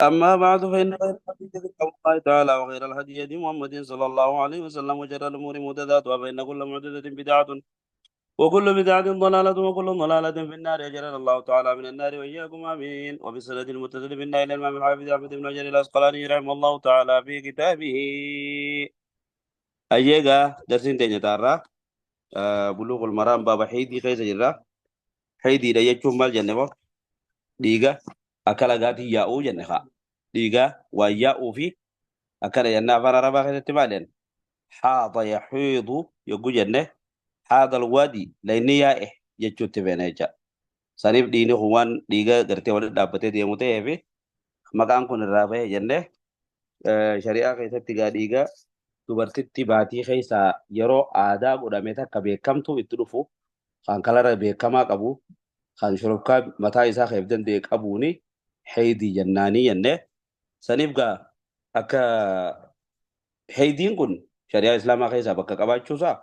أما بعد، فإن خير الحديث كتاب الله تعالى، وخير الهدي هدي محمد صلى الله عليه وسلم، وشر الأمور محدثاتها، فإن كل محدثة بدعة، وكل بدعة ضلالة، وكل ضلالة في النار. أجرنا الله تعالى من النار وإياكم، آمين. وبالسند المتصل بالله إلى الإمام الحافظ أحمد بن حجر العسقلاني رحمه الله تعالى في كتابه. أيجا درسين تاني تارا بلوغ المرام بابا حيدي خيز جرا حيدي لا يجوم مال جنبه dhiiga akka lagaatti yaa'uu jenne haa dhiiga waan yaa'uu fi akkana jenne. Afaan arabaa keessatti maal jenne? Haada yaxiidu yogguu jenne, haada alwaadi, layni yaa'e jechuutti feena jecha. Saniif dhiigni kun waan dhiiga gartee walitti dhaabbatee deemu ta'ee fi maqaan kun irraa bahe jenne. Shari'aa keessatti gaa dhiiga dubartitti baatii keessaa yeroo aadaa godhame takka beekamtu itti dhufu, kan kalara beekamaa qabu, kan shurufkaa mataa isaa keef danda'e qabuuni heydii jennaanii jenne. Saniif gaa akka heydiin kun shari'aa islaamaa keessaa bakka qabaachuusaa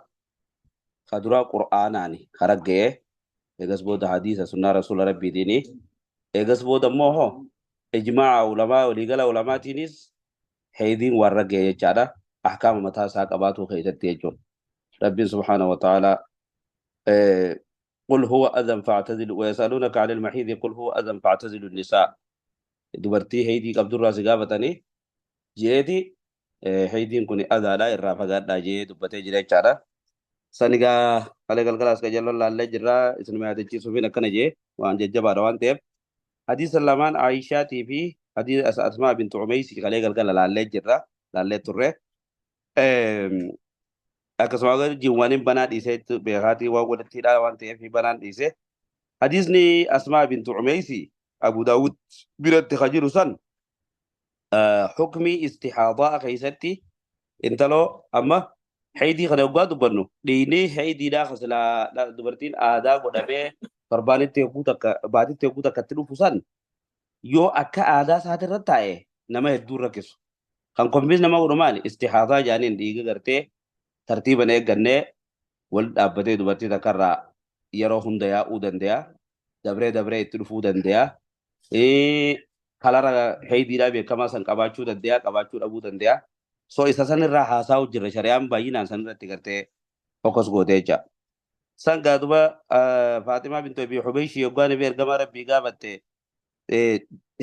ka duraa qur'aanaani karagga'ee, eegas booda hadiisa sunnaa rasuula rabbiitiini, eegas booda immoo hoo ijmaa'a ulamaa, waliigala ulamaatiinis heydiin waan ragga'e jechaadha, ahkaama mataa isaa qabaatuu keessatti jechuudha. Rabbiin subhaanahu wa ta'aalaa قل هو أذى فاعتزلوا، ويسألونك عن المحيض قل هو أذى فاعتزلوا النساء. Dubartii heydii qabdurraa si gaafatanii jeeti, heydiin kun adaadha, irraa fagaadhaa jee dubbatee jira jechaadha. Sanigaa kalee galgalaas qajeelloon laallee jirra. Isinuma yaadachiisuufiin akkana jee, waan jajjabaadha waan ta'eef. Hadiisa lamaan Aayishaatii fi hadiisa Asmaa bintu Umeysi kalee galgala laallee jirra, laallee turre. Akkasuma jiwwaniin banaa dhiisee beekaatii waan walitti hidhaa waan ta'eef banaan dhiisee. Hadiisni Asmaa bintu Umeysi Abu Daawud biratti ka jiru san hukmii istihaadaa keessatti intaloo amma heydii kana yoggaa dubbannu, dhiigni heydiidhaa kasilaa dubartiin aadaa godhamee torbaanitti yogguu takka, baatitti yogguu takka itti dhufu san, yoo akka aadaa isaatirra taa'e nama hedduu rakkisu. Kan confuse nama godhu maali? Istihaadaa jaaniin dhiiga gartee tartiiban eeggannee wal dhaabbatee dubartii takkarraa yeroo hunda yaa'uu danda'a. Dabree dabree itti dhufuu danda'a. Kalara heydiidhaa beekamaa san qabaachuu danda'a, qabaachuu dhabuu danda'a. So isa sanirraa haasa'u jirra, shari'aan baay'inaan sanirratti gartee focus gootee jecha. San gaa duba Faaximaa bintu Abi Hubayshi yoggaan fi ergamaa rabbii gaafatte,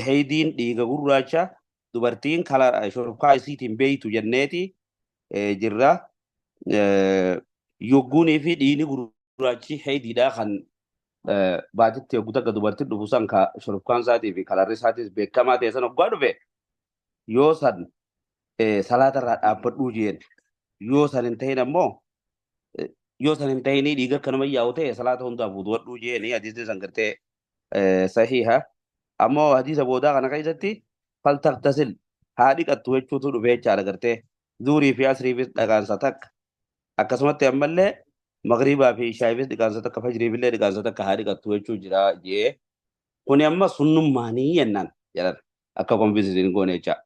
heydiin dhiiga gurraacha dubartiin kala shurufkaa isiitiin beeytu jenneeti jirra. Yogguunii fi dhiigni gurraachi heydiidhaa kan baatitti yogguu takka dubartiin dhufu san, ka shurufkaan isaatii fi kalarri isaatiis beekamaa ta'e san hoggaa dhufe, yoo san salaata irraa dhaabbadhuu jeen. Yoo san hin ta'in ammoo, yoo san hin ta'inii dhiiga akkanuma yaa'u ta'e, salaata hundaaf wudu'adhuu jeeni. Hadiisni san gartee sahiha. Ammoo hadiisa boodaa kana keessatti faltaqtasil, haa dhiqattu jechuutu dhufe jechaadha. Gartee zuurii fi asriifis dhaqaansa takka, akkasumatti ammallee magriibaa fi ishaafis dhiqaansa takka, fajriifillee dhiqaansa takka haa dhiqattu jechuu jira jee. Kuni amma sunnummaanii jennaan jedhan, akka confuse goone jecha.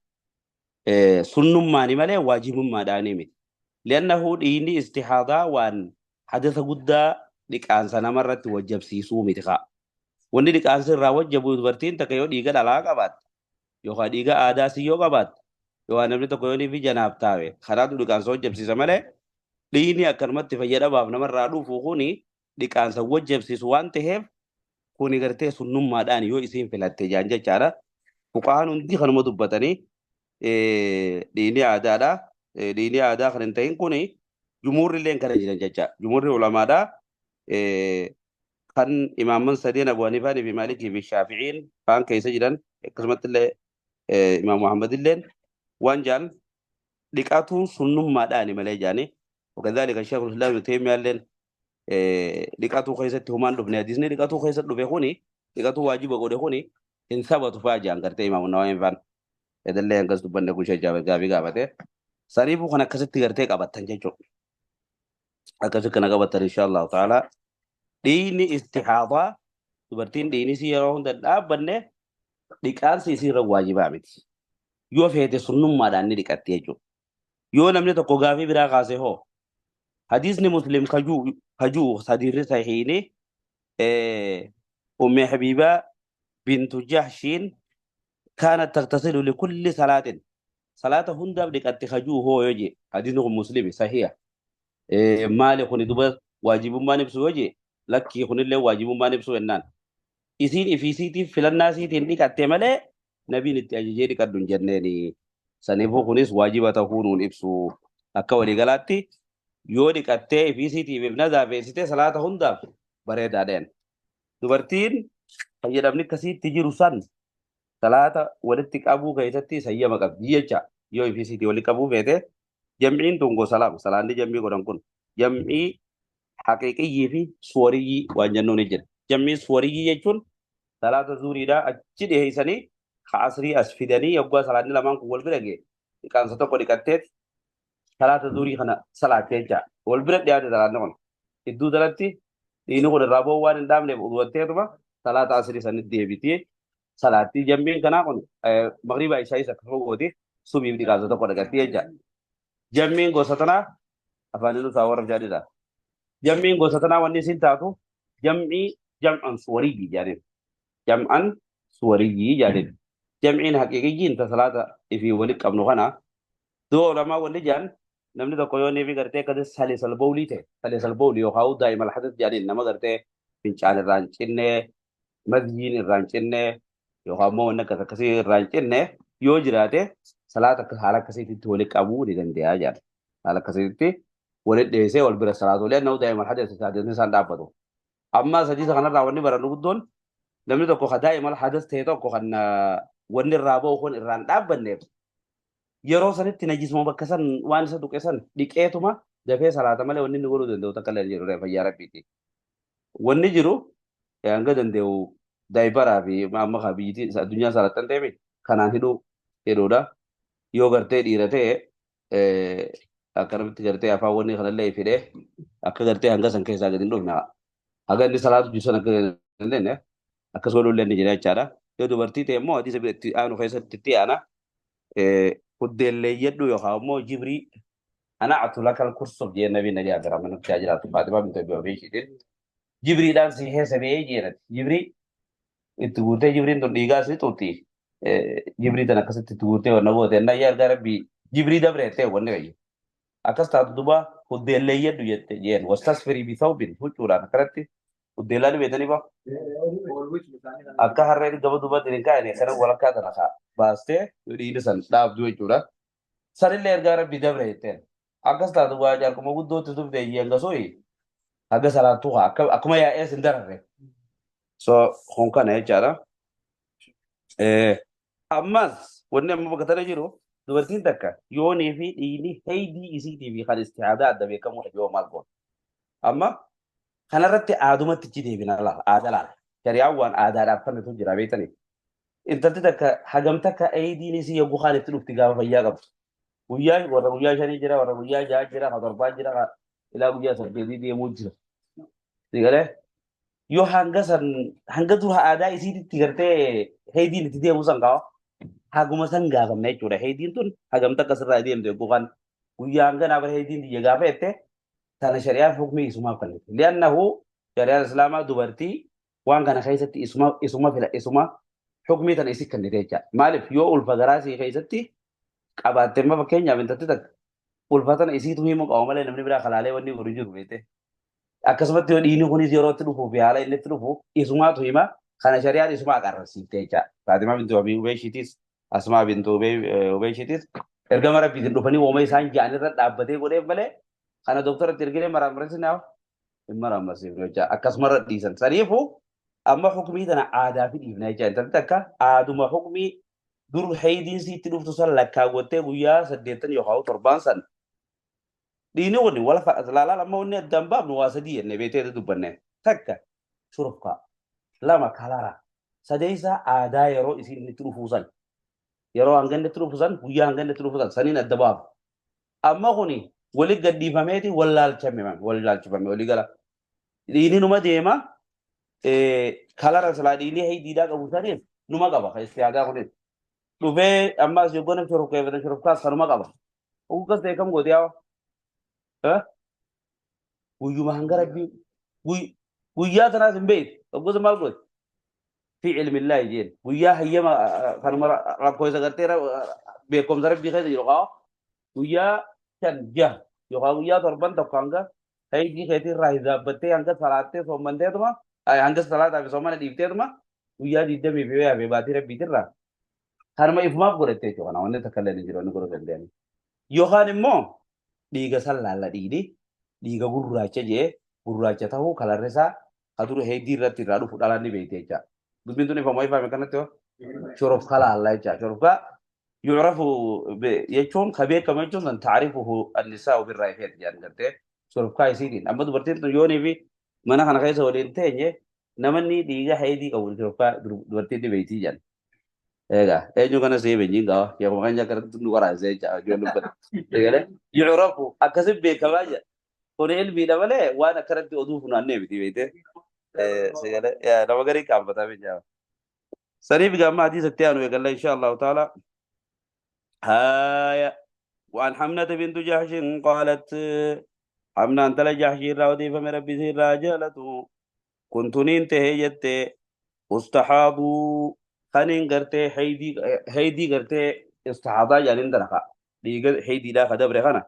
Sunnummaanii malee waajibummaadhaanii miti. Liannahu dhiigni istihaadaa waan hadasa guddaa dhiqaansa namarratti wajjabsiisuu miti kaa. Wanni dhiqaansa irraa wajjabu dubartiin takka yoo dhiiga dhalaa qabaatte, yookaan dhiiga aadaa si yoo qabaatte, yookaan namni tokko yoo fi janaaf taawe, kanaatu dhiqaansa wajjabsiisa malee dhiigni akkanumatti fayyadabaaf namarraa dhufu kuni dhiqaansa wajjabsiisu waan ta'eef, kuni gartee sunnummaadhaan yoo isiin filatte jaan jechaadha. Fuqahaan hundi kanuma dubbatanii dhiigni aadaadha. Dhiigni aadaa kan hin ta'in kuni jumhuurri illee kana jiran jecha. Jumhuurri ulamaadha. Kan imaamman sadeen Abu Haniifaa fi Maalikii fi Shaafi'iin faan keessa jiran, akkasumatti illee Imaam Muhammad illeen waan jaan dhiqatuun sunnummaadhaani malee jaani. وكذلك الشيخ الإسلام ابن تيمية illeen dhiqatuu keessatti humaan dhufne, hadiisni dhiqatuu keessatti dhufe kuni, dhiqatuu waajiba godhe kuni hin sabatu faa jaan gartee Imaam Nawawiin faan. Edallee akkas dubbanne kushee gaafii gaafate. Saniifuu kan akkasitti gartee qabattan jechuudha. Akkasi kana qabattan insha Allahu ta'ala. Dhiigni istihaadaa dubartiin dhiigni isii yeroo hunda hin dhaabbanne dhiqaansi isii irra waajibaa miti. Yoo feete sunnummaadhaan ni dhiqatti jechuudha. Yoo namni tokko gaafii biraa kaase hoo, hadiisni Muslim kajuu hadiisni sahiini Ummi Habiibaa bintu Jahshiin Kaanat tagtasilu likulli salaatin salaata hundaaf dhiqatti hajuu hoo yoo jee hadiisni kun Muslimi sahiha. Maali kuni duba waajibummaan ibsu yoo jee lakkii kunillee waajibummaan ibsu jennaan. Isiin ifiisiitiif filannaa isiitiin dhiqatte malee nabiin itti ajajee dhiqadhu hin jenneeni. Saniifuu kunis waajiba tahuu nuun ibsu. Akka waliigalaatti yoo dhiqattee ifiisiitiif if nazaafeessite salaata hundaaf bareedaadha. Dubartiin fayyadamni akkasiitti jiru san salaata walitti qabuu keessatti sayyama qabdi jecha yoo ifiisiitii walitti qabuu feete jam'iin tun gosa lama salaanni jam'ii godhan kun jam'ii haqiiqiyyii fi suwariyyii waan jennuun ni jira. Jam'ii suwariyyii jechuun salaata zuuriidhaa achi dhiheessanii ka asrii as fidanii yoggaa salaanni lamaan kun wal bira ga'e dhiqaansa tokko dhiqatteet salaata zuurii kana salaattee jecha wal bira dhiyaate salaanni kun idduu jalatti dhiini kun irraa ba'uu waan hin dhaabneef uduwatteetuma salaata asrii sanitti deebitee salaattii jam'iin kanaa kun magriibaa ishaayis akkasuma gooti subiif dhiqaansa tokko dhiqattee jecha. Jam'iin gosa tanaa afaan inni isaa warra jaadidha. Jam'iin gosa tanaa wanni isin taatu jam'ii jam'an suwariyyii jedhaniin. Jam'an suwariyyii jedhaniin. Jam'iin haqiiqiyyiin ta salaata ifii walitti qabnu kana du'a ulamaa wanni jedhan namni tokko yoo inni gartee akkasi salisal bowlii ta'e salisal bowlii yookaan daa'ima alhadas jedhaniin nama gartee fincaan irraa hin cinne mazyiin irraa hin cinne yookaan immoo wanni akkas akkasii irraa hin cinne yoo jiraate salaata akka haala akkasiitti walitti qabuu ni danda'a jedhan. Haala akkasiitti walitti dhiyeessee wal bira salaatu illee nama daa'ima alhadas isaanii isaan dhaabbatu. Amma sadiisa kanarraa wanni barannu guddoon namni tokko ka daa'ima alhadas ta'e tokko kan wanni irraa ba'u kun irraa hin dhaabbanneef yeroo sanitti najisuma bakka san waan isa tuqe san dhiqeetuma dafee salaata malee wanni inni godhuu danda'u takka illee hin jiru fayyaa rabbiiti. Wanni jiru hanga danda'u daayibaraa fi amma ka biyyittii addunyaa salaattan ta'e kanaan hidhuu hidhuudha. Yoo gartee dhiira ta'e akkanumatti gartee afaan wanni kanallee fidhee akka gartee hanga san keessaa gadi hin dhufne haga inni salaatu jiru san akka hin dandeenye akkas godhuu illee ni jira jechaadha. Yoo dubartii ta'e immoo hadiisa itti aanu keessatti itti aana huddeelleeyyadhu yookaan immoo jibrii ana atu lakal kursuf jee nabii nabii Abdurrahman nutti haa jiraatu Faatimaa bintu Abi Ubeeshiitiin jibriidhaan si heesa bee jeenati jibrii itti guutee jibriin tun dhiigaa si xuuxxi jibrii tan akkasitti itti guutee wanna goote ennaa yaa ergaa rabbii jibrii dabre jettee wanni kayya akkas taatu duba huddeelleeyyadhu jette jeen wastasfirii bi thawbin huccuudhaan akkanatti huddeellaa ni beetanii ba akka harreen gama duubatti hin kaa'ine kana walakkaa tana kaa baastee dhiigni san dhaabdu jechuudha. Sanillee ergaa rabbii dabre jetteen. Akkas taatu waa jaarkuma guddootti tufte hanga sooyi haga salaattuu kaa akkuma yaa'ees hin dararre. So kun kana jechaadha. Ammas wanni amma bakka tana jiru dubartiin takka yoonii fi dhiigni heydii isiitii fi kan istihaadaa adda beekamuu yoo maal goona. Amma kanarratti aadumatti ichi deebina laala aada laala. Shari'aan waan aadaadhaaf kennitu jira beektanii. Intalti takka hagam takka eeydiin isii yogguu kaan itti dhufti gaafa fayyaa qabdu. Guyyaa warra guyyaa shanii jira, warra guyyaa ja'a jira, ka torbaa jira, ka ilaa guyyaa saddeetii deemuu jira. Sigalee yoo hanga san hanga dura aadaa isiititti gartee heeydiin itti deemu san kaa'u haguma san gaafanna jechuudha. Heeydiin tun hagam takka sirraa deemte yogguu kaan guyyaa hanga naa bara heeydiin tiyya gaafa jette tana shari'aan hukmii isumaaf kennite. Li'annahu shari'aan islaamaa dubartii waan kana keessatti isuma isuma fila isuma hukmii tana isi kennite jechaadha. Maaliif yoo ulfa garaa isii keessatti qabaatte amma fakkeenyaaf intalti takka ulfa tana isiitu himuu qaba malee namni biraa kalaalee wanni godhu jiru beekte. Akkasumatti yoo dhiigni kunis yeroo itti dhufuu fi haala inni itti dhufu isumaatu hima kana shari'aan isumaa qarrasiifte jechaadha. Faatimaa bintu Abii Ubeeshiitis Asmaa bintu Ubeeshiitis ergama rabbiitiin dhufanii wooma isaan ja'an irra dhaabbatee godheef malee kana doktoratti erginee maraammarsiinaaf hin maraammarsiifne jecha akkasumarra dhiisan. Saniifuu amma hukmii tana aadaa fi dhiifna jecha intalli takka aaduma hukmii dur heeydiin siitti dhuftu san lakkaawwattee guyyaa saddeettan yookaan torbaan san dhiini kun wal laalaa amma wanni addaan baafnu waa sadii jennee beetee dubbanne takka shurufkaa lama kalara sadeessa aadaa yeroo isiin itti dhufuu san yeroo hanga inni itti dhufu san guyyaa hanga inni itti dhufu san saniin adda baafu. Amma kuni wali gadhiifameeti wallaalchame wallaalchifame walii gala. Dhiini numa deema kalara silaa dhiini haydiidhaa qabu saniif numa qaba kan istiyaadaa kunis. Dhufee ammas yoggoo namni shurufkeeffatan shurufkaas kanuma qaba. Akkas ta'e kam goote yaa? Guyyuma hanga rabbii guyyaa tanaas hin beektu. Oggosa maal goote? في علم الله jeen. Guyyaa hayyama kanuma rakkoo isa gartee beekumsa rabbii keessa jiru kaa guyyaa 5 6 yookaan guyyaa 7 tokko hanga haydii keetii irraa hisaabbattee hanga salaattee soommanteetuma hanga salaataa fi soomana dhiifteetuma guyyaa 20 fi hafe baatii rabbiitirraa kanuma ifumaaf godhattee jechuudha. Kana wanni takka illee hin jiru wanni godhuu danda'ani. Yookaan immoo dhiiga san laalla dhiigni dhiiga gurraacha jee gurraacha ta'uu kalarri isaa ka dura heddii irratti irraa dhufu dhalaan ni beekte jecha. Dubbiin tun ifamoo ifame kanatti hoo shorofka laalla jecha. Shorofka yu'rafu jechuun ka beekamu jechuun san taarifuhu annisaa'u birraa ifeeti jedhan gartee shorofkaa isiitiin. Amma dubartiin tun yoonii fi mana kana keessa waliin teenye namanni dhiiga heddii qabu shorofkaa dubartiin ni beektii jedhan. Egaa eenyu kana see benyiin gawa yeroo kan jakkarratti nu waraabsee jecha ijoolleen dubbata. Egalee yu'rafu akkasi beekamaa jedha. Kun ilmiidha malee waan akkanatti oduu funaannee miti beekte. Sagalee nama garii qaanfataa beekama. Saniif gaamma hadiisa itti aanu eegalla insha Allahu ta'ala. Haaya. وعن حمنة بنت جحش قالت حمنة أنت جحش راودي فمن ربي راجلته كنت ننتهي جت استحاض خنين قرتي حيدي حيدي قرتي استحاضة يعني اندرخا حيدي لا خدبر خنا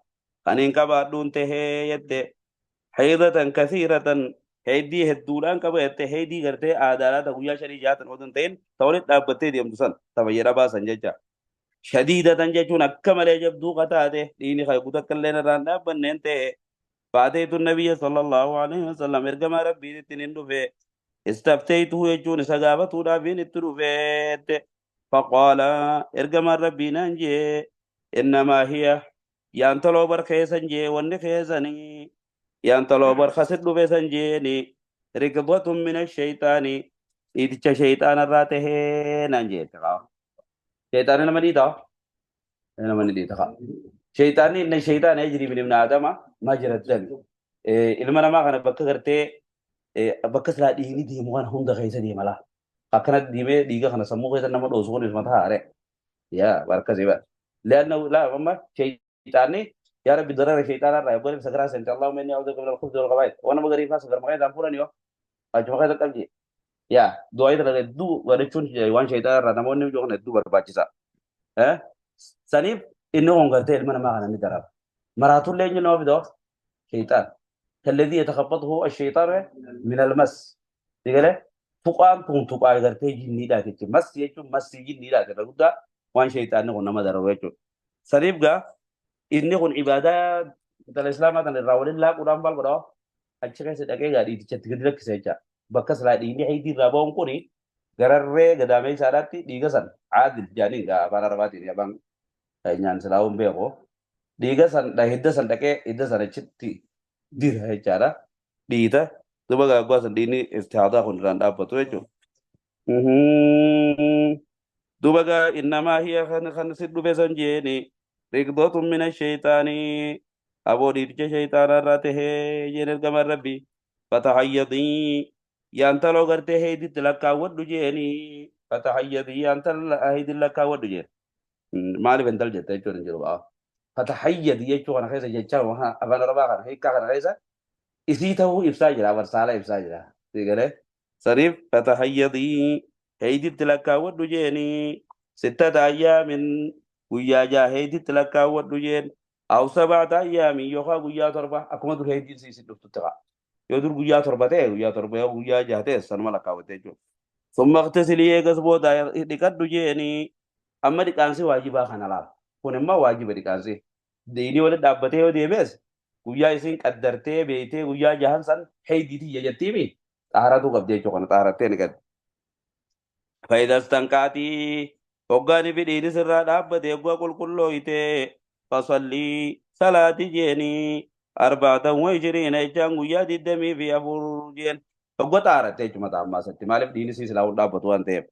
خنين كبادون تهي يت حيضة كثيرة حيدي هدولان كبا يت حيدي قرتي آدالات غيا شري جاتن ودن تين تولد دابتي ديم تسن تبيرا باسن ججا شديدة ججون أكمل يجبدو قتاته ديني خيقو تكلين ران دابنين تهي فأتيت النبي صلى الله عليه وسلم إرجم ربي تنين دفه استفتيته يجون سقافته دافين التروفيت فقال إرجم ربي ننجي إنما هي يانتلو برخيسنجي ونخيسني يانتلو برخسد دفسنجيني ركضة من الشيطان إذ شيطان الراته ننجي شيطان لما ديتا لما ديتا شيطان إن الشيطان يجري من ابن آدم مجرى الدم ilma namaa kana bakka gartee bakka silaa dhiigni deemu waan hunda keessa deema laa. Akkana deemee dhiiga kana sammuu keessa nama dhoosu kun isuma ta'a yaa barka siba. لأنه لا أما شيطاني يا ربي ضرر الشيطان الرأي يقول بسكرة سنت اللهم إني أعوذ بك من الخبث والخبائث وأنا بقري فاس غير مغير دام فورني أجمع غير تبجي يا دعاء ترى دو ورچون وان شيطان الرأي نمون نيجو دو برباچسا ها سنيف إنه هم قرتي المنا ما كان ندرب مراتو لين نو بدو شيطان الذي يتخبطه الشيطان من المس ديگله tuqaan kun tuqaa gartee jinniidha jechuudha. Massi jechuun massi jinniidha jechuudha. Guddaa waan shayxaanni kun nama dararu jechuudha. Saniif gaa inni kun ibaadaa intala islaamaa kana irraa waliin laaquudhaan maal godhaa achi keessa dhaqee gaa dhiitichatti gadi lakkisa jecha. Bakka silaa dhiigni haydii irraa ba'uun kuni gararree gadaamee isaadhaatti dhiiga san caadil jaaniin gaa afaan arabaatiin afaan nyaan silaa hin beeku. Dhiiga san hidda san dhaqee hidda san achitti dira jechaadha. Dhiita duba gaaggaa san dhiigni istihaadaa kun irraan dhaabbatu jechuudha. Duba gaa innamaa hiya kan si dhufe san jeeni riqdootun mina sheeyxaanii aboo dhiiticha sheeyxaanaa irraa tahee jeen ergama rabbi fatahayyadii yaantaloo gartee heeyditti lakkaawwadhu jeeni fatahayyadii yaantal heeyditti lakkaawwadhu jeen maaliif intal jette jechuun hin jiru ba'a. Fatahayyadii jechuu kana keessa jechaa afaan arabaa kana hiikkaa kana keessa isii ta'uu ibsaa jira barsaala ibsaa jira. Sigalee saniif fatahayyadii heeyditti lakkaawwadhu jeeni sittata ayyaamin guyyaa 6 heeyditti lakkaawwadhu jeen aw sab'ata ayyaamin yookaan guyyaa 7 akkuma dur heeydiin si dhuftutti qa'a. Yoo dur guyyaa 7 ta'e guyyaa 7 yoo guyyaa 6 ta'e sanuma lakkaawwatte jechuudha. Summa ightasilii eegas booda dhiqadhu jeeni amma dhiqaansi waajibaa kana laala. Kun immoo waajiba dhiqaansi. Diinii walitti dhaabbatee yoo deemes guyyaa isin qaddartee beektee guyyaa 6 san heeydiitii jettiimi xaaratuu qabdi jechuudha kana xaarattee ni qabdi. Faayidaas hoggaani fi dhiinis irraa dhaabbate hoggaa qulqullooyte fasallii salaati jeeni 24 jechaan guyyaa 24 jeen hogga xaaratte jechuudha mataa ammaa isatti maaliif dhiinis silaa dhaabbatu waan ta'eef.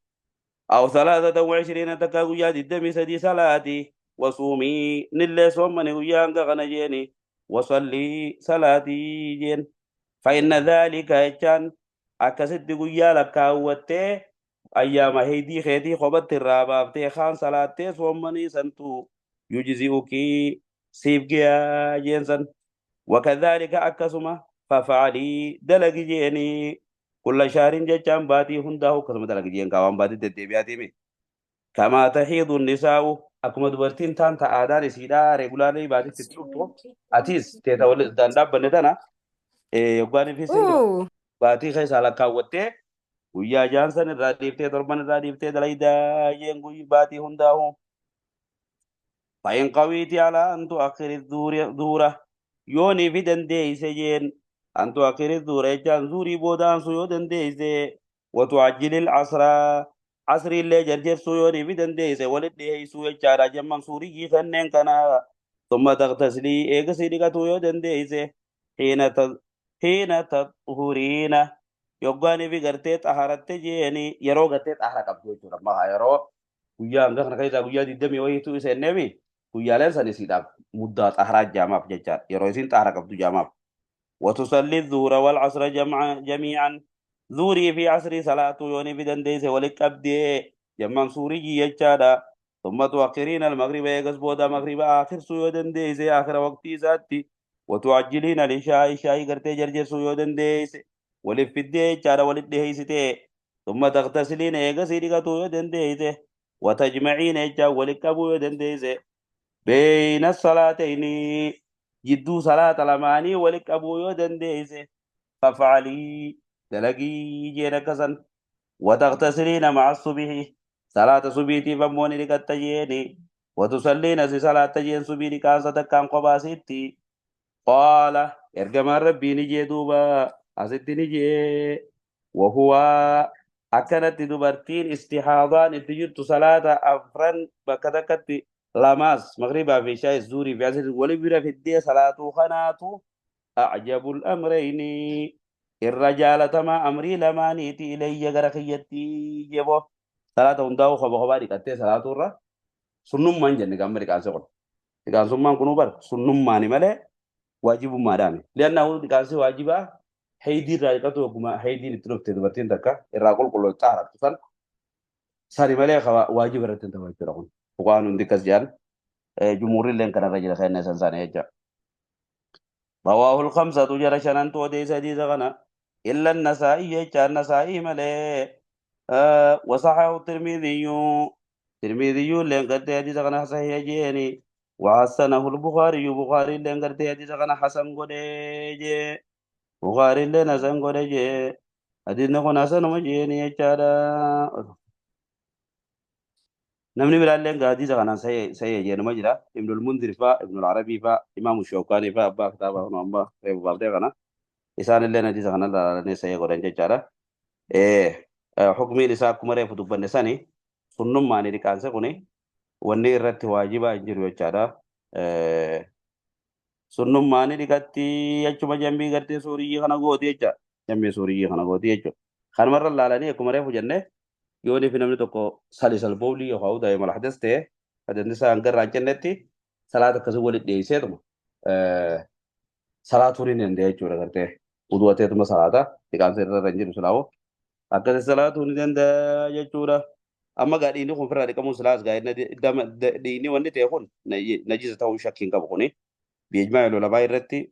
Aw 23 takka guyyaa 23 salaati wasuumii nillee soommani guyyaa hanga kana jeeni wasallii salaatii jeen fa'inna dhaalika jechaan akkasitti guyyaa lakkaawwattee ayyaama heydii keetii kophatti irraa baaftee kaan salaattee soommanii santu yujzi'uki siif gayaa jeen san wakadhaalika akkasuma fafaalii dalagi jeeni كل شهر جتان باتي هنده كما دلق جين كوان باتي تدبياتي مي كما تحيض النساء أكما دبرتين تان تآدان سيدا ريغولاري باتي تتلوتو أتيس تيتا ولد دان بندنا يقاني في سن Ooh. باتي خيس على كاوتي guyyaa jaansan irraa dhiiftee torban irraa dhiiftee dalaydaa jeen guyyi baatii hundaahu فإن قويت على أن تؤخر الظهور يوني في دنديس جين أن تؤخر الظهور جان زوري بودان سيو دنديس وتعجل العصر عصر اللي جرجر سيوني في دنديس ولد سيو جارا جمع سوري فنن كنا ثم تغتسلي إيغسي لغتو يو دنديس حين حين تطهرين يوغاني في غرتي طهارت جيني يرو غرتي طهارة قبضو جورا ما يرو guyyaa hanga kana keessaa guyyaa digdamii wayiitu isa enneemi guyyaaleen san isiidhaaf muddaa xaharaa jaamaaf jechaadha yeroo isin xahara qabdu jaamaaf وتصلي الظهر والعصر جميعا ظهري في عصري صلاة يوني في دنديس ولك أبدي جمع سوري يجادا ثم تؤخرين المغرب يقص بودا مغرب آخر سيو دنديس آخر وقتي ذاتي وتعجلين العشاء عشاء قرتي جرجر سيو دنديس ولفدي جادا ولدهيستي ثم تغتسلين يقص رقتو دنديس وتجمعين يجا ولك أبو دنديس بين الصلاتين جدو صلاة لماني ولك أبو دنديس فافعلي دلقي جيركسا وتغتسلين مع الصبح صلاة صبيتي فموني لكتجيني وتصلين سي صلاة تجين صبي لكاسة كان قباسيتي قال ارجم ربي نجي دوبا أستي نجي وهو أكنت دبرتين استحاضان تجرت صلاة أفرن بكتكت لماس مغربا في شاي الزوري في عسل ولبرا في الدي صلاة خناتو أعجب الأمرين الرجال تما أمري لمانيتي إلي غرخيتي جبو صلاة هنداو خبا خبا ركتي صلاة الرا سنم من جنة كامل كان سقط كان سنم كنو بر سنم ماني ملي واجب ما دامي لأنه كان سي واجبا هيدي رايقته كما هيدي نتلوف تدبرتين تكا الراقل كله تعرف تفن ساري ملي خوا واجب رتن تواجب وقانون ديكس جان جمهور لين كان رجل خير ناس انسان يجا رواه الخمسة جرى شنان تو ديس حديث غنا إلا النسائي يجا النسائي ملي وصححه الترمذي ترمذي لين قد حديث غنا صحيح جيني وحسنه البخاري بخاري لين قد حديث غنا حسن قد بخاري لين حسن قد حديث نكون حسن مجيني يجا namni biraallee hadiisa kanaan sahih jedhama jira. Ibnul Munzir faa, Ibnul Arabii faa, Imaamu Shawkaanii faa, abbaa kitaaba kun amma reefu baaftee kana. Isaanillee hadiisa kana ilaalanii sahih godhan jechaadha. Hukmiin isaa akkuma reefu dubbanne sani sunnummaan dhiqaansa kuni wanni irratti waajibaa hin jiru jechaadha. Sunnummaan dhiqatti achuma jambii gartee suuriyyii kana gooti jecha. Jambii suuriyyii kana gooti jechuudha. Kanumarra ilaalanii akkuma reefu jennee yooni fi namni tokko salisal bowlii yookaan daa'ima hadas ta'e hadasni isaa hanga irraa hin cinnetti salaata akkasii walitti dhiyeesseetuma salaatuu ni danda'a jechuudha gartee uduwateetuma salaata dhiqaansa irra hin jiru silaa'u akkasii salaatuu ni danda'a jechuudha. Amma gaa dhiigni kun ofirraa dhiqamuun silaas gaa dhiigni wanni ta'e kun najisa ta'uu shakkii hin qabu kuni biijmaa lolabaa irratti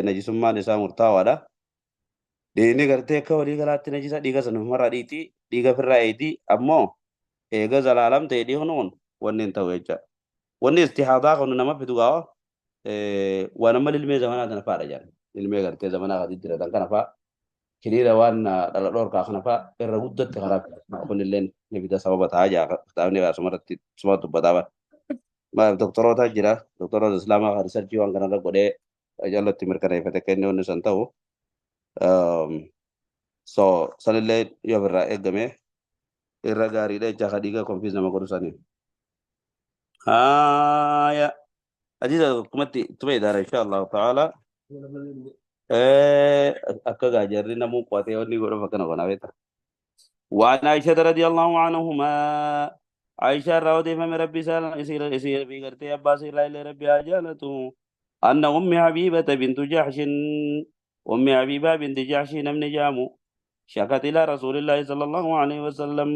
najisummaan isaa murtaawaadha. Dhiigni gartee akka walii galaatti najisa dhiiga sana ofumarraa dhiiti dhiiga ofirraa eeti ammoo eega zalaalam ta'e dhiigni kun wanni hin ta'u jecha. Wanni istihaadaa kun nama fidu gaa waan amma ilmee zamanaa kana fa'aadha jedhan. Ilmee gartee zamanaa kan jijjiiratan kana fa'a hiriira waan dhala dhorkaa kana fa'a irra guddatti karaa kun illee ni fida sababa ta'aa jira kitaabni asumarratti suma dubbataa bara. Maal doktoroota jira doktoroota islaamaa kan riisarchii waan kanarra godhee jalatti mirkaneeffate kennee wanni san ta'u. So sanillee yoo irraa eegame irra gaariidha jecha ka dhiiga konfiis nama godhu sanii. Haaya hadiisa akkumatti ittuma idaara insha Allahu ta'ala. Akka gaajarri namuu qo'atee wanni godhuuf akkana godha beekta. وعن عائشة رضي الله عنهما عائشة راودي فم ربي سال يصير يصير في قرتي عباس لا إلى ربي أجالته أن أم حبيبة بنت جحش أم حبيبة بنت جحش نمن جامو شكت إلى رسول الله صلى الله عليه وسلم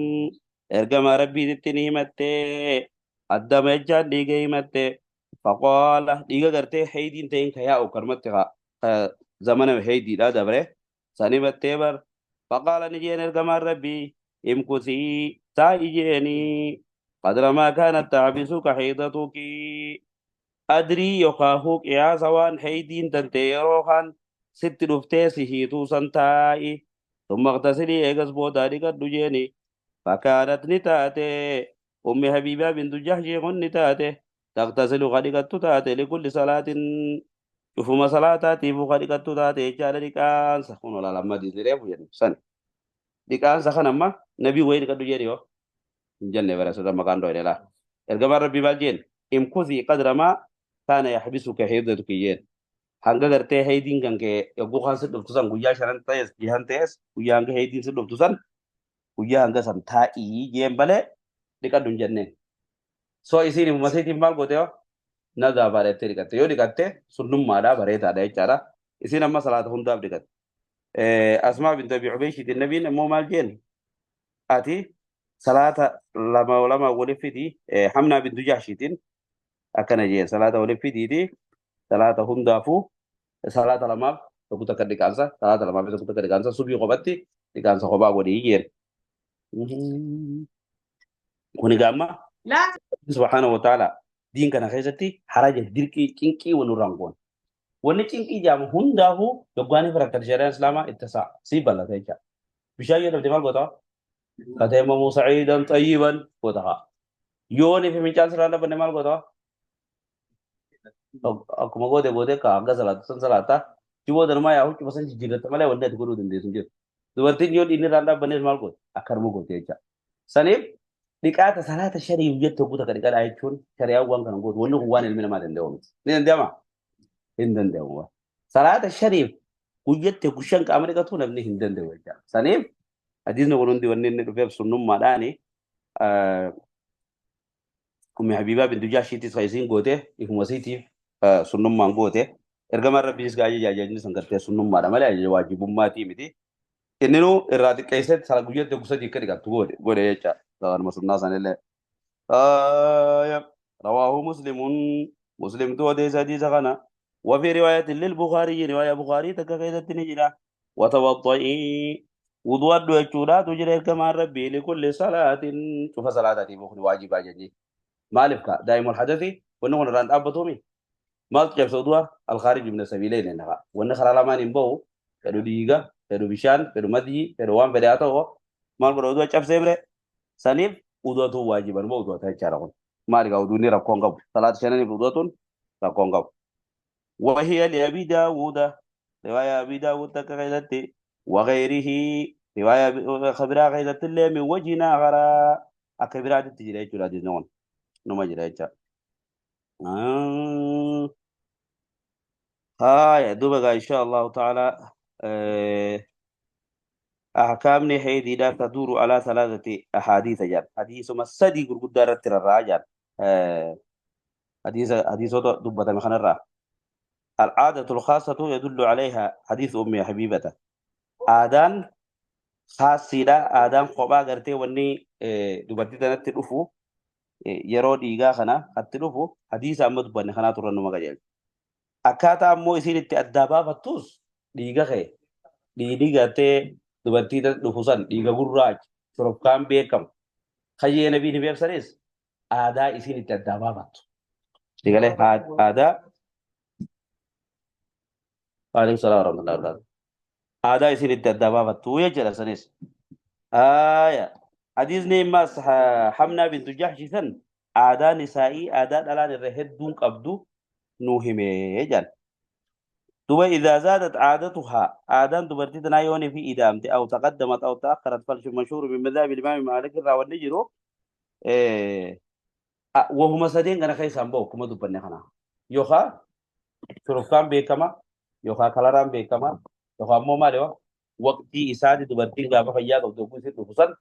إرجم ربي تتني متى أدم يجعل ديجي متى فقال ديجا قرتي حيدين تين كيا أو كرمتها زمن هيدي لا دبره سني متى بر فقال نجين القمر ربي امكثي تاجيني قدر ما كانت تعبسك حيضتك أدري يخاهوك يا سوان حيدين تنتيروخان ست رفتي سهيتو سنتاي ثم اغتسلي اغس بودا دجيني فكانت نتاتي أم حبيبة بنت جحش نتاتي تغتسل غدقت تاتي لكل صلاة شوفوا صلاتاتي فغدقت تاتي جال لكان سخون ولا لما دي ريفو يعني سن لكان سخن أما نبي وين قد جيريو جنة برسول مكان دو لا الجمال ربي بالجين امكثي قدر ما كان يحبسك حيضتك جين hanga gartee haydiin kan kee yogguu kan si dhuftu san guyyaa shanan ta'es jihan ta'es guyyaa hanga haydiin si dhuftu san guyyaa hanga san taa'ii jeen malee dhiqadhu hin jenneen. So isiin ummasiitiin maal goote yoo nadaa bareettee dhiqatte yoo dhiqatte sunnummaadha bareedaadha jechaadha. Isiin amma salaata hundaaf dhiqatte. Asmaa bint Abi Ubeyshiitiin nabiin immoo maal jeen ati salaata lama lama waliif fidi Hamnaa bintu Jahshiitiin akkana jeen salaata waliif fidiiti salaata hundaafuu salaata lamaaf tokko takka dhiqaansa salaata lamaaf tokko takka dhiqaansa subii qophatti dhiqaansa kophaa godhii jeen. Kuni gaamma subhaanahu wa ta'ala diin kana keessatti haraja dirqii cinqii wanurraan goon. Wanni cinqii jaamu hundaafuu yoggaanii firakkan shari'aan islaamaa itti saa sii bal'ata jecha. Bishaan yoo dhabde maal goota? Fateemamuu sa'iidan xayyiban goota haa. Yoon fi fincaan sirraa dhabanne maal goota? Akkuma goote goote ka hanga salaatu san salaata. Jiboo danumaa yaa huccuma san jijjiirratta malee wanni ati godhuu dandeessu hin jiru. Dubartiin yoo dhiinni irraan dhaabbannees maal goote? Akkanuma goote jecha. Saniif dhiqaata salaata shariif jettu hogguu takka dhiqadhaa jechuun shari'aan waan kana gootu wanni kun waan ilmi namaa danda'u miti. Ni danda'ama? Hin danda'amu. Salaata shariif guyyatti gushan qaama dhiqatu namni hin danda'u jecha. Saniif hadiisni kun hundi wanni inni dhufeef sunnummaadhaani Ummi Habiibaa bintu Jaashiitis kan isiin goote ifuma isiitiif sunnummaan goote. Ergamaan Rabbiis gaa ajaja ajajni san gartee sunnummaadha malee ajaja waajibummaatii miti. Inni nu irraa xiqqeessee sala guyyatti gosa akka dhiqattu godhe godhe jecha. Kanuma sunnaa sanillee. رواه مسلم مسلم تو حديث حديث غنا وفي رواية للبخاري رواية بخاري تكاكيدت نجرا وتوضئي وضوء الدوشورا تجري كما ربي لكل صلاة شوف صلاة دي بخني واجب أجني مالك دائم الحدث ونقول ران أبطومي مال تجيب سودوا الخارج من السبيلين إنها ونخر على ما نبو فدو ديغا فدو بشان فدو مدي فدو وان فدو أتو مال برودوا شاف سيمره سنيف وضوء واجبا موضوع تهجرون مالك ودوني ركون قبل صلاة شنن وضوء ركون قبل وهي لأبي داود رواية أبي داود تكغيلتي وغيره رواية خبرا غيلت اللي من وجه آخر أكبرا تجري جرا دينون نما جري هاي دوبا إن شاء الله تعالى أحكام حيدي لا تدور على ثلاثة أحاديث جان حديث مسدي قدرة الراجل حديث حديث دبة مخنرة العادة الخاصة يدل عليها حديث أم حبيبة آدان خاصة آدان قبا غرتي وني دبتي تنت دفو yeroo dhiigaa kana hatti dhufu hadiisa amma dubbanne kanaa turan numa qajeelcha. Akkaataa ammoo isiin itti addaa baafattus dhiiga kee dhiigni gartee dubartii dhufu san dhiiga gurraacha shorofkaan beekamu kayyee nabiin beeksanis aadaa isiin itti addaa baafattu. Dhiigalee aadaa waalaikum salaam warahmatullahi wabarakatuh. Aadaa isiin itti addaa baafattu jechuudha sanis. Aayaa. Hadiisni immas Hamnaa bintu Jahshi san aadaa nisaa'ii aadaa dhalaan irra hedduun qabdu nuu himee jedhan. Duba إذا زادت عادتها عادان dubartii tanaa yoonii fi idaamte أو تقدمت أو تأخرت فالمشهور من مذهب الإمام مالك irraa wanni jiru wahuma sadeen kana keessaan bahu akkuma dubbanne kana yookaan shurufkaan beekama yookaan kalaraan beekama yookaan immoo maali waqtii isaati dubartiin gaafa fayyaa qabdu yogguu isin dhufu san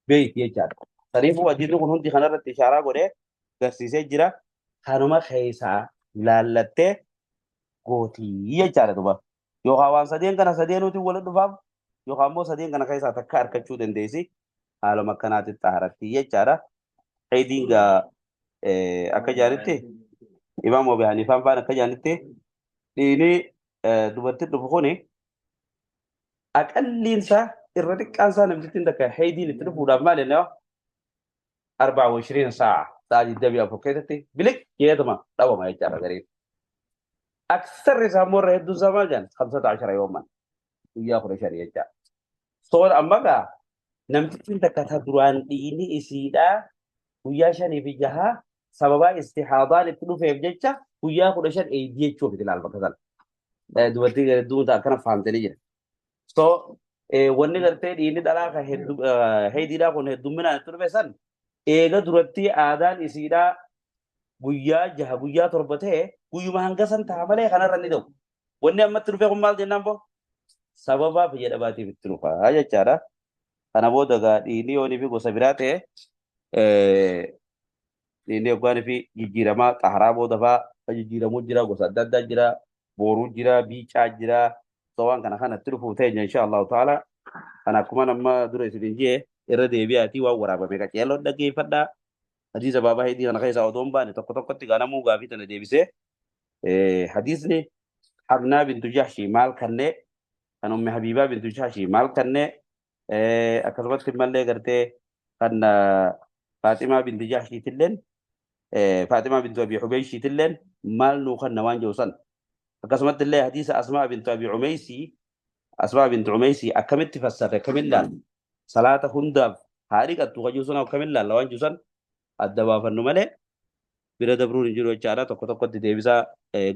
beeyti jechaadha. Saniifuu hadiisni kun hundi kanarratti ishaaraa godhee garsiisee jira. Kanuma keessaa laallattee gootii jechaadha duba. Yookaan waan sadeen kana sadeenuutiin walitti dhufaaf yookaan immoo sadeen kana keessaa takka argachuu dandeessi. Haaluma akkanaatti xaaratti jechaadha. Haydiin gaa akka jaanitti Imaam Abu Haniifaan faan akka jaanitti dhiini dubartiin dhufu kuni aqalliinsa Irra xiqqaan isaa namtittiin takka haydiin itti dhufuudhaaf maal jennee 24 saa'a, sa'a 24 keessatti bilik jeetuma dhabama jechaadha gariin. Aksarri isaa immoo irra hedduun isaa maal jedhan 15 yooman, guyyaa 15 jechaadha. Soon amma gaa namtittiin takka ta duraan dhiigni isiidhaa guyyaa shanii fi jahaa sababaa istihaadaan itti dhufeef jecha guyyaa 15 eeydii jechuuf itti ilaal bakka sana. Dubartii hedduun akkana fahamtanii jira. So wanni gartee dhiigni dhalaa kan hedduu heeydiidhaa kun heddumminaan itti dhufe san eega duratti aadaan isiidhaa guyyaa jaha guyyaa torba ta'e guyyuma hanga san ta'a malee kanarra ni ta'u. Wanni ammatti dhufe kun maal jennaan boo? Sababaa fayya dhabaatiif itti dhufa jechaadha. Kana booda egaa dhiigni yoonii fi gosa biraa ta'e dhiigni yookaan fi jijjiiramaa xaharaa booda fa'aa jijjiiramuu jira, gosa adda addaa jira, booruu jira, biicaa jira. So waan kana kanatti dhufuuf teenya insha Allahu ta'ala. Kana akkuma nama dura isiniin jee irra deebi'aatii waan waraabame qaceeloo dhaggeeffadhaa. Hadiisa baabaa heddii kana keessaa odoo hin baane tokko tokkotti ganamuu gaafii tana deebisee hadiisni Hamnaa bintu Jahshii maal kannee, kan Ummi Habiibaa bintu Jahshii maal kannee, akkasumatti mallee gartee kan Faaximaa bintu Jahshiitilleen, Faaximaa bintu Abi Hubeyshiitilleen maal nuu kanna waan jiru san, akkasumatti illee hadiisa Asmaa bintu Abi Umeysii, Asmaa bintu Umeysii akkamitti fassarre, akkamiin laalla, salaata hundaaf haa dhiqattu kan jiru sun akkamiin laalla waan jiru san adda baafannu malee bira dabruun hin jiru jechaadha. Tokko tokkotti deebisaa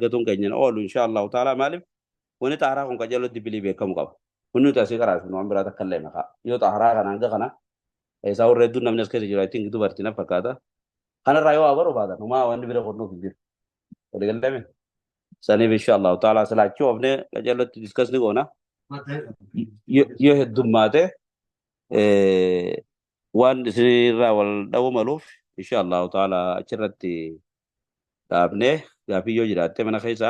gatuun keenyan oolu insha Allahu ta'ala. Maaliif wanni xaaraa kun qajeelootti bilii beekamu qaba. Wanni nuti asii qaraasnu waan biraa takka illee maqaa yoo xaaraa kana hanga kana isaa warra hedduun namni as keessa jiru, I think dubartii na fakkaata. Kanarraa yoo abaru baatan homaa wanni bira qonnuuf hin jiru. Waliigalame saniif insha Allahu ta'ala silaachuu oofnee qajeelootti discuss ni goona. Yoo heddummaate waan isinirraa wal dha'uu maluuf insha Allahu ta'ala achirratti dhaabnee gaafii yoo jiraatte mana keessa.